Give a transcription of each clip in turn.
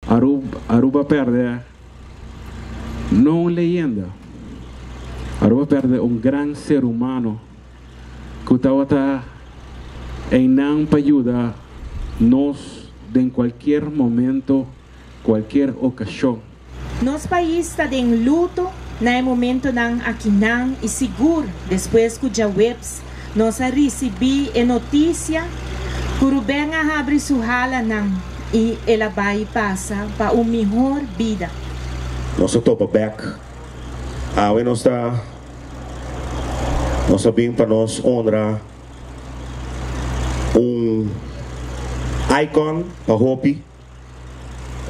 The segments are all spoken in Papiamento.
Aruba a perde no un leyenda, Aruba a perde un gran ser humano cu tabata eynan pa yuda nos den cualkier momento, cualkier ocasion. Nos pais ta den luto na e momentonan akinan y sigur despues cu djaweps nos a ricibi e noticia cu Ruben a habri su halanan y el a bay pasa pa un mihor bida. Nos a topa bek. Awe nos ta nos a bin pa nos honra un icon pa hopi,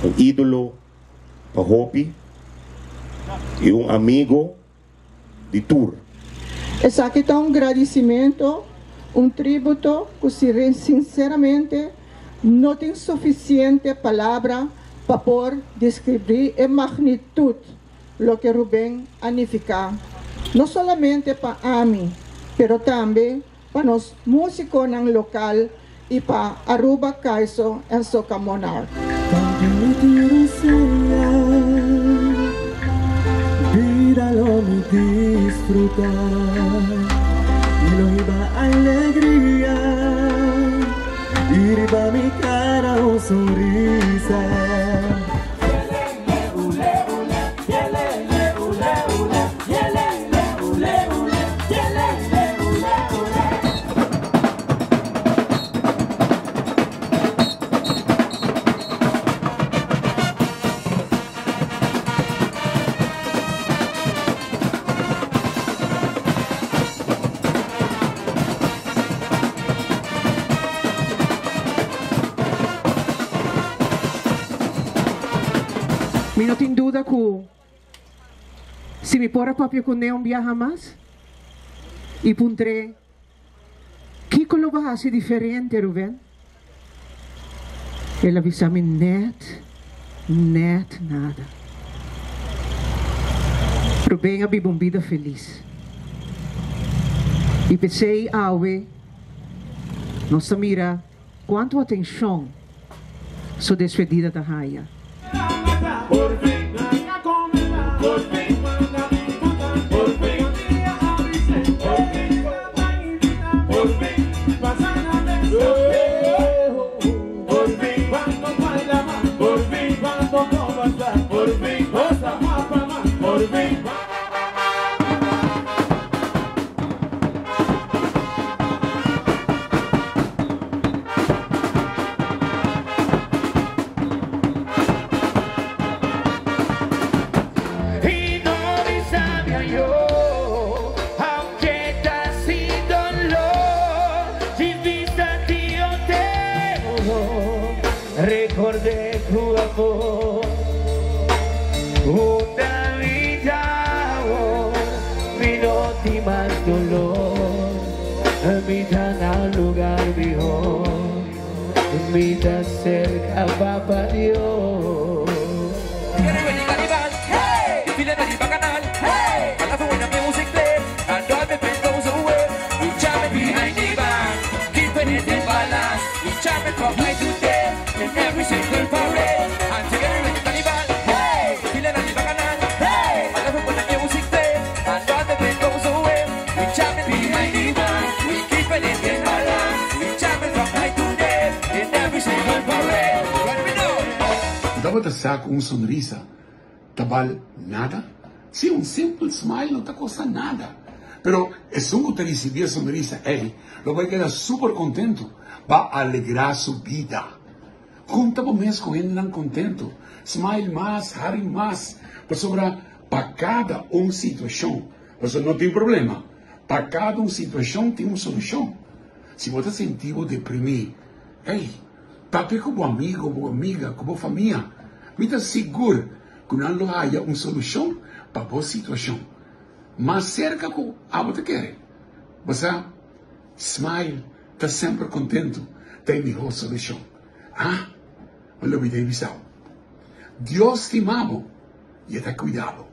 un idolo pa hopi y un amigo di tur. Esaki ta un gradicimento, un tributo cu sinceramente no tin suficiente palabra pa por describri e magnitud loke Ruben a nifica, no solamente pa ami, pero tambe pa nos musiconan local y pa Aruba Kaiso and Soca Monarch. Bida lo mi disfruta Mi lo hiba alegria Y riba mi cara un sonrisa. Mi no tin duda ku si mi por a papia kuné un biaha mas i puntr'é, Kiko lo bo hasi diferente, Ruben? El a bisa mi, Nèt, nèt nada. Ruben a biba un bida felis. I p'esei awe nos ta mira kuantu atenshon su despedida ta haya. Bo tabata sa ku un sonrisa ta bal nada? Sí, un simpel smile no ta kosta nada. Pero esun ku ta risibí e sonrisa ei lo bai keda super kontentu pa alegrá su bida. Junta bo mes ku hendenan kontentu. Smile mas, hari mas, pasobra pa kada un situashon, pasobra no tin problema, pa kada un situashon tin un solushon. Si bo ta sinti bo deprimí, ey, papia ku bo amigo, bo amiga, ku bo famia. Mi ta sigur ku nan lo haya un solushon pa bo situashon. Mas serka ku abo ta kere. Bo sa, smile, ta semper kontentu ta e mihó solushon. Ah, bo lo bida e bisao. Dios stima bo i e ta kuida bo.